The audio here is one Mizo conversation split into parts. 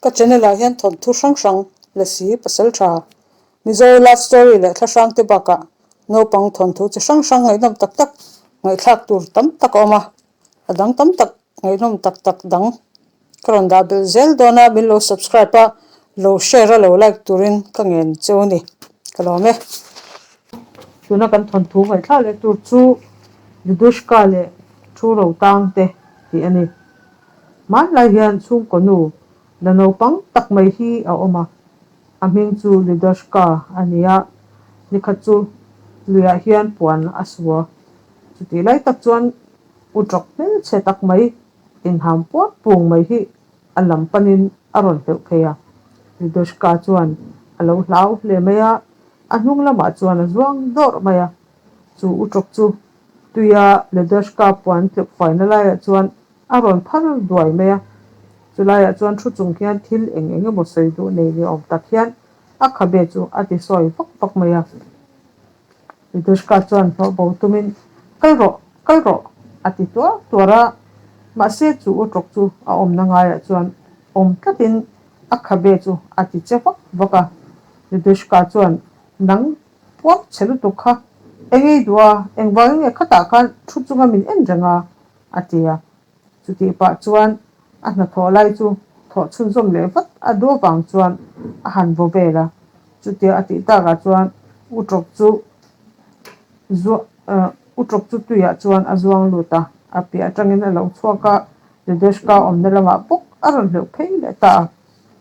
Ka channel ah hian thawnthu hrang hrang, Lasi, Pasaltha, Mizo love story leh thla hrang te bakah naupang thawnthu chi hrang hrang ngaihnawm tak tak ngaihthlak tur tam tak a awm a, a dang tam tak ngaihnawm tak tak dang ka rawn dah belh zel dawn a, min lo subscribe a, lo share a lo like turin ka ngen cheu a ni, ka lawm e. Tuna kan thawnthu ngaihthlak leh tur chu Lidushka leh Thu Ro Tang te tih a ni. Hmanlai hian chhungkaw nu la naupang tak mai hi a awm a, a hming chu Lidushka a ni a, nikhat chu luiah hian puan a su a, chutih lai tak chuan u tawk hmelchhe tak mai inham puat pung mai hi a lam panin a rawn hleuh phei a. Lidushka chuan a lo hlau hle mai a, a hnung lamah chuan a zuang dawrh mai a, chu u tawk chu tuia Lidushka puan tleuh faina laiah chuan a rawn phar duai mai a, chulaiah chuan thu chung hian thil eng eng emaw sawi duh nei ni awm tak hian a khabe chu a ti sawi vak vak mai a. Lidushka chuan hnawh bo tumin, Kal rawh, kal rawh, a ti tuar tuar a, mahse chu u tawk chu a awmna ngaiah chuan awm tlatin a khabe chu a ti che vak vak a. Lidushka chuan, Nang puak che lutuk kha, eng ei duh a, engvangin nge khatah khan thu chunga min en reng a? a ti a. Chutih pah chuan a hnathawh lai chu thawh chhunzawm leh vat a duh avang chuan a han vaw vel a. Chutia a tih takah chuan U Tawk chu U Tawk chu tuiah chuan a zuang lut a, a piah atangin a lo chhuak a, Lidoshka awmna lamah bawk a rawn hleuh phei leh ta a.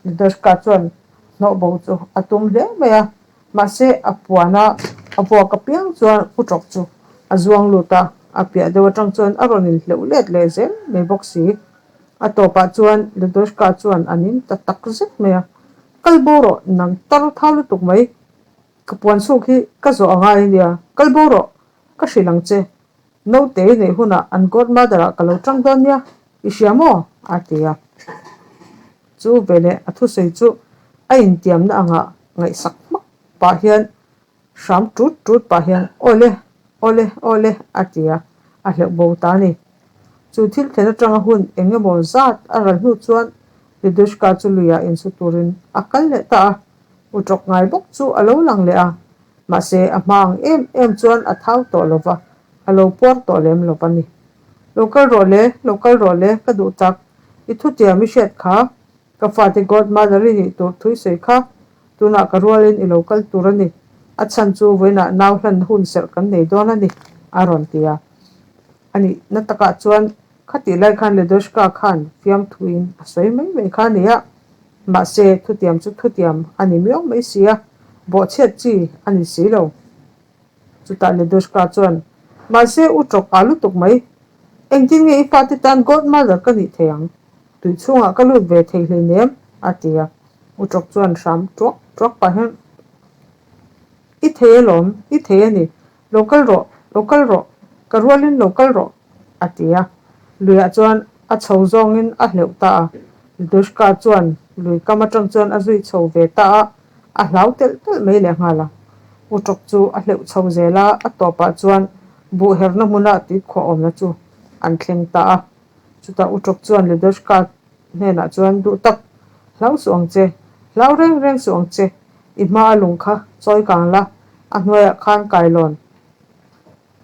Lidoshka chuan hnawh bo chu a tum hle mai a, Mahse, a puan a, a vuak apiang chuan u tawk chu a zuang lut a, a piah deuh atang chuan a rawn inhleuh let leh zel mai bawk si. A tawpah chuan Ludoshka chuan a ning ta tak zet mai a, Kal bo rawh, nang tar thau lutuk mai. Ka puan chhuk hi ka zawh a ngai ania, kal bo rawh, ka hrilh ang che. Naute i neih hunah an godmother ah ka lo tang dawn nia, i hria maw? a ti a. Chu veleh a thusawi chu a intiamna angah ngaihsak hmak pah hian hram tut tut pah hian Awle, awle, awle a ti a, a hleuh bo ta a ni. Chu thil thlen atanga hun eng emaw zat a ral hnu chuan Lidushka chu luiah insu turin a kal leh ta a, u tawk ngai bawk chu a lo lang leh a, mahse a hma ang em em chuan a thau tawh lo va, a lo puar tawh lem lo va ni. Lo kal rawh le, lo kal rawh le, ka duh tak. I thutiam i hriat kha, ka fate godmother i nih tur thui sawi kha, tunah ka rualin i lo kal tur a ni, a chhan chu vawiinah nau hlan hun serh kan nei dawn a ni, a rawn ti a. A nih na takah chuan khatih lai khan Ledoshka khan fiamthuin a sawi mai mai kha a ni a, mahse thutiam chu thutiam a ni miau mai si a, bawhchhiat chi a ni si lo. Chutah Ledushka chuan, Mahse u tawk a lutuk mai. Engtin nge i fate tan godmother ka nih thei ang? Tui chhungah ka lut ve thei hleinem, a ti a. U tawk chuan hram tuak tuak pah hian, I thei alawm, i thei a ni. Lo kal rawh, lo kal rawh, ka rualin lo kal rawh, a ti a. Luiah chuan a chho zawngin a hleuh ta a. Ledushka chuan lui kam atang chuan a zui chho ve ta a. A hlau telh telh mai leh nghal a. U tawk chu a hleuh chho zel a, a tawpah chuan buh herna hmuna tuikhuah awmna chu an thleng ta a. Chutah U tawk chuan Lidoshka hnenah chuan, Duh tak, hlau suh ang che, hlau reng reng suh ang che, i hma a lung kha chawi kang la, a hnuaiah khan kailawn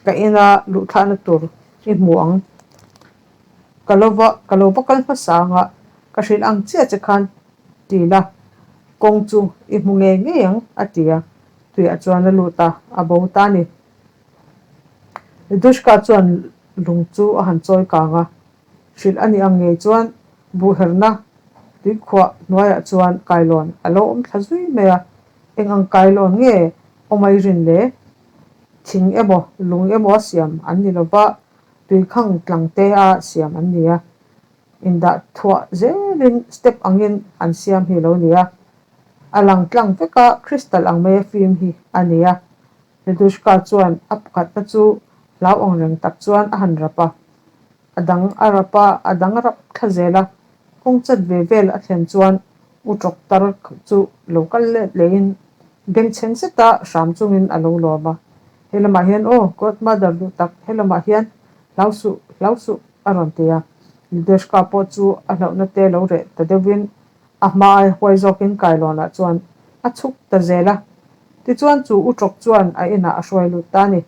ka ina luhthlahna tur i hmu ang. Ka lo va, ka lo va kal hmasa anga ka hrilh ang chiah che khan ti la, kawng chu i hmu ngei ngei ang, a ti a. Tuiah chuan a lut a, a bo ta a ni. Dushka chuan lung chu a han chawi kang a, hrilh a nih ang ngei chuan buhherna tuikhuah hnuaiah chuan kailawn a lo awm thla zui mai a. Eng ang kailawn nge awm a i rin le? Thing emaw, lung emaw a siam an ni lo va, tuikhang tlang te a siam an ni a. Indah thuah zelin step angin an siam hi lo ni a, a lang tlang vek a, crystal ang maia fim hi a ni a. Ledushka chuan a pakhatna chu hlau ang reng tak chuan a han rap a, a dang a rap a, a dang a rap thla zel a, kawng chat ve vel a thlen chuan u tawk tar chu lo kal let lehin bengchheng zeta hram chungin a lo lawm a, He lamah hian aw, Godmother duh tak, he lamah hian hlau suh, hlau suh, a rawn ti a. Nideshka pawh chu a hlauhna te lo reh ta deuhin A hma ai huai zawkin kailawnah chuan a chhuk ta zel a. Tichuan chu uṭawk chuan a inah a hruai lut ta a ni.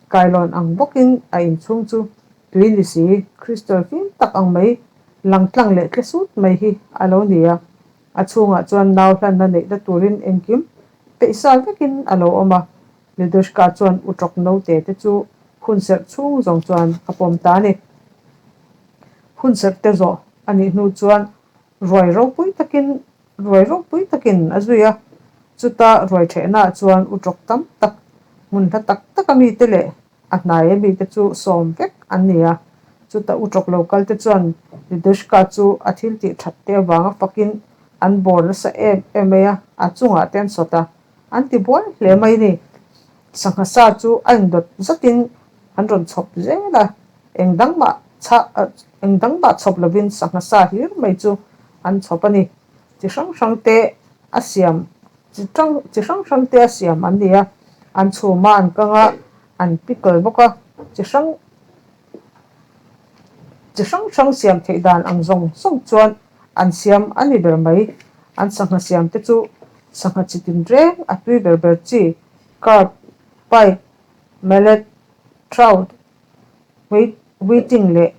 Kailawn ang bawkin a inchhung chu tui ni si, crystal fim tak ang mai, lang tlang leh tle sut mai hi a lo ni a. A chhungah chuan nau hlanna neihna turin engkim peihsa vekin a lo awm a. Lidushka chuan uṭawk naute te chu hun serh chhung zawng chuan a pawm ta a ni. Hun serh te zawh a nih hnu chuan Ruai ropui takin ruai ropui takin a zui a, chuta ruai ṭhehnaah chuan uṭawk tam tak, hmun hla tak taka mite leh a hnaia mite chu sawm vek an ni a. Chuta uṭawk lo kalte chuan Lidushka chu a thil tih ṭhat te avanga fakin an bawr nasa em em mai a, a chungah te an sawt a, an ti buai hle mai ni. Sangha sa chu a indawt zatin an rawn chhawp zel a, Eng dang mah chhah eng dang mah chhawp lovin sangha sa hlir mai chu an chhawp a ni. Chi hrang hrang te a siam chi tang chi hrang hrang te a siam an ni a, an chhum a an kang a, an pickle bawk a, chi hrang chi hrang hrang siam theih dan ang zawng zawng chuan an siam a ni ber mai. An sangha siam te chu sangha chi tinreng a tui ber ber chi carp, pike, mallet, trout, Waiting leh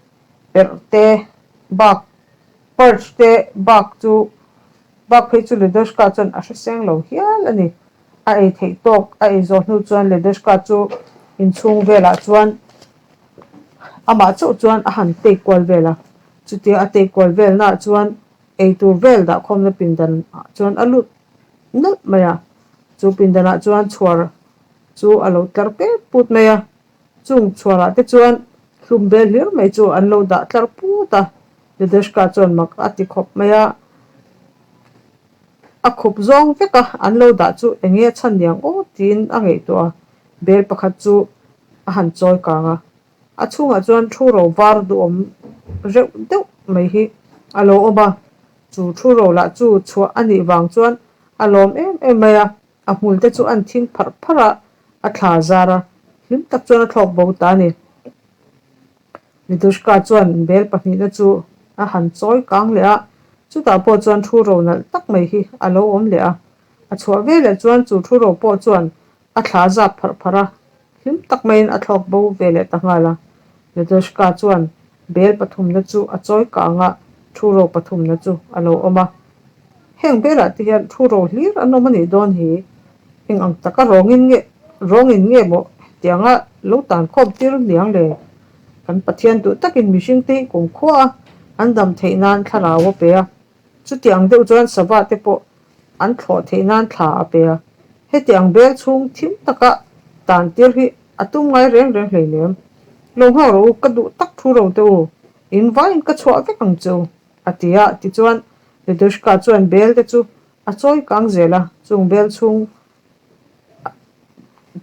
perh te bak perch te bak chu bak phei chu Ledoshka chuan a hre seng lo hial a ni. A ei theih tawk a ei zawh hnu chuan Ledoshka chu inchhung velah chuan amah chauh chuan a han tei kual vel a. Chutia a tei kual velnaah chuan eitur vel dahkhawmna pindan ah chuan a lut nalh mai a. Chu pindanah chuan chhuar chu a lo tlar pet put mai a. Chung chhuarah te chuan hlum bel hlir mai chu an lo dah tlar put a, Lidushka chuan mak a ti khawp mai a, a khup zawng vek a an lo dah chu eng nge a chhan niang aw tiin a ngaihtuah a, bel pakhat chu a han chawi kang a, a chhungah chuan thu ro var duhawm reuh deuh mai hi a lo awm a, chu thu ro lah chu chhuah a nih vang chuan a lawm em em mai a. A hmul te chu an thing pharh pharh a, a thla zar a, hlim tak chuan a thlawk bo ta a ni. Lidushka chuan bel pahnihna chu a han chawi kang leh a, chutah pawh chuan thu ro nalh tak mai hi a lo awm leh a. A chhuah veleh chuan chu thu ro pawh chuan a thla zap pharh pharh a, hlim tak maiin a thlawk bo ve leh ta nghal a. Lidushka chuan bel pathumna chu a chawi kang a, thu ro pathumna chu a lo awm a. Heng velah te hian thu ro hlir an awm a nih dawn hi. Eng ang taka rawngin nge rawngin nge maw hetianga lo tan khawm tir niang le? Kan Pathian duh takin mihring te hi kumkhua a an dam theih nan thlarau a pe a. Chuti ang deuh chuan sava te pawh an thlawh theih nan thla a pe a. Heti ang bel chhung thim taka tan tir hi a tum ngai reng reng hleinem. Lo nghak rawh u, ka duh tak thu ro te u, in vaiin ka chhuah vek ang che u. A ti a, tichuan Lidushka chuan bel te chu a chawi kang zel a, chung bel chhung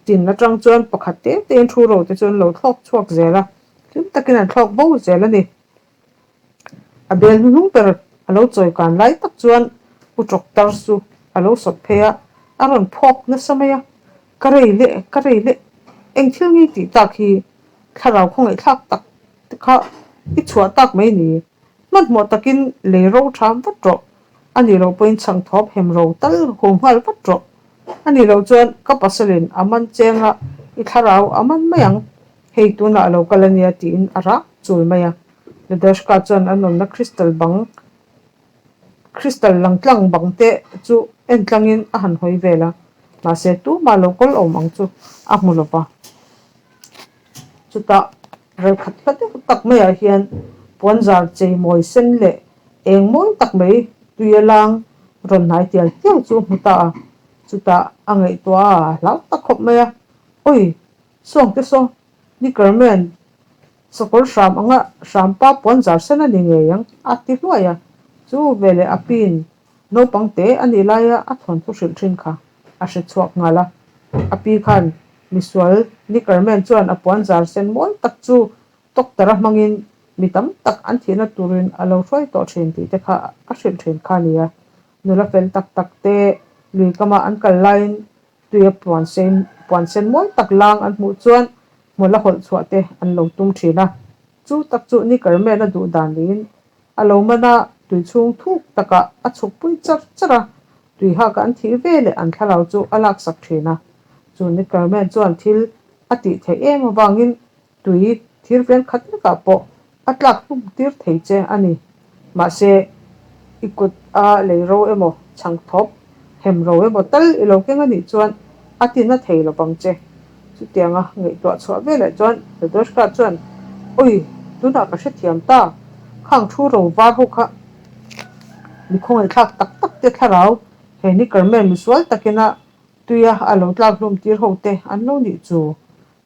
tin atang chuan pakhat te tein thu ro te chu an lo thlawk chhuak zel a, hlim takin an thlawk bo zel a ni. A bel hnuhnung ber a lo chawi kan lai tak chuan U Tawktar chu a lo sawt phei a, a rawn phawk nasa mai a, Ka rei leh, ka rei leh, eng thil nge tih tak hi thlarau khawngaihthlak tak te kha i chhuah tak mai ni. Hmanhmawh takin lei ro ṭham vat rawh, a nih loh pawhin chhang thawp hem ro tal hum nghal vat rawh. A nih loh chuan ka pasalin a man cheng a, i thlarau a man mai ang, hei tunah a lo kal a nia tiin a rak chul mai a. Nadashka chuan an awmna crystal bang, crystal lang tlang bang te chu en tlangin a han hawi vel a, mahse tumah lo kawl awm ang chu a hmu lo va. Chutah ralkhat hla deuh tak maiah hian puanzar chei mawi sen leh eng mawi tak mai tuia lang rawn hnai tial tial chu a hmu ta a. Chutah a ngaihtuah a, a hlau tak khawp mai a, Awi, sawngte saw, Nickerman, sakawr hram anga hrampa puanzar sen a ni ngei ang, a ti hluai a. Chu veleh a pin Naupang te a nih laia a thawnthu hrilh thin kha a hre chhuak nghal a. A pi khan misual Nickerman chuan a puan zar sen mawi tak chu doctor a hmangin mi tam tak an thihna turin a lo hruai tawh thin tih te kha a hrilh thin kha a ni a. Nula fel tak tak te lui kama an kal laiin tuia puan sen puan sen mawi tak lang an hmuh chuan hmawlh a hawlh chhuah te an lo tum thin a. Chu tak chu Nickerman a duh dan niin a lo man a. Tui chhung thuk takah a chhuk pui char char a, tui hak an thih ve leh an thlarau chu a laksak thin a. Chu Nickerman chuan thil a tih theih em avangin tui thir vel khat lekah pawh a tlak hlum tir thei che a ni. Mahse, i kut a lei ro emaw, chhang thawp hem ro emaw tal i lo keng a nih chuan a ti na thei lovang che. Chutianga ngaihtuah chhuah veleh chuan Radoshka chuan, Awi, tunah ka hrethiam ta, khang thu ro var ho kha mi khawngaihthlak tak tak te thlarau he ni Carmen misual takina tuia a lo tlak hlum tir ho te an lo nih chu.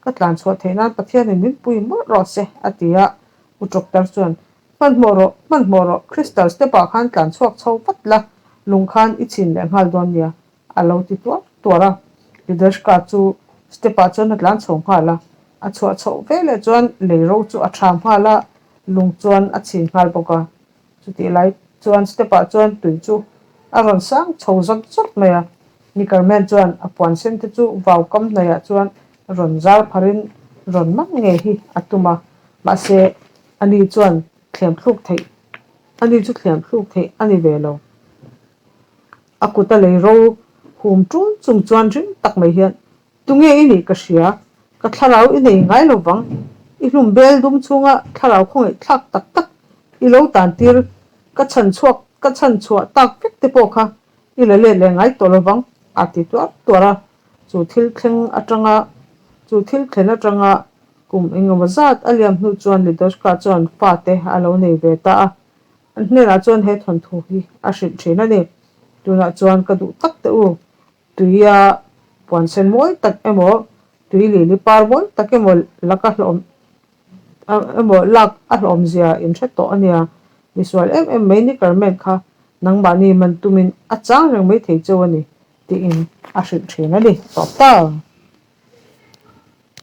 Ka tlan chhuah theih nan Pathianin min pui mawlh rawh se, a ti a. U Doctor chuan, Hmanhmawh rawh, hmanhmawh rawh, Crystal step-ah khan tlan chhuak chho vat la, lung khan i chhin leh nghal dawn nia, a lo ti tuar tuar a. Lidashka chu step-ah chuan a tlan chho nghal a, a chhuah chhoh veleh chuan lei ro chu a ṭham nghal a, lung chuan a chhin nghal bawk a. Chutih lai chuan step-ah chuan tui chu a rawn sang chho zawt zawt mai a. Nickerman chuan a puan sen te chu vau kam hnaihah chuan rawn zar pharin rawn man ngei hi a tum a, mahse ani chuan thliam thluk theih ani chu thliam thluk theih a ni ve lo. A kut a lei ro hum ṭun chung chuan ring tak mai hian Tunge i nih ka hria, ka thlarau i nei ngai lo vang, i hlum bel dum chhunga thlarau khawngaih thlak tak tak i lo tan tir, ka chhan chhuak ka chhan chhuah tak vek te pawh kha i la let leh ngai tawh lo vang, a ti tuar tuar a, chu thil thleng atanga chu thil thlen atanga kum engemaw zat a liam hnu chuan Lidoshka chuan fate a lo nei ve ta a, an hnenah chuan he thawnthu hi a hrilh thin a ni, tunah chuan ka duh tak teh u, Tuia puan sen mawi tak emaw, tui lili par mawi tak emaw laka hlawm emaw lak a hlawmzia in hre tawh a nia. Misual em em mai Nickerman kha nangmahni man tumin a chang reng mai thei cheu a ni tiin a hrilh thin a ni. Tawp ta.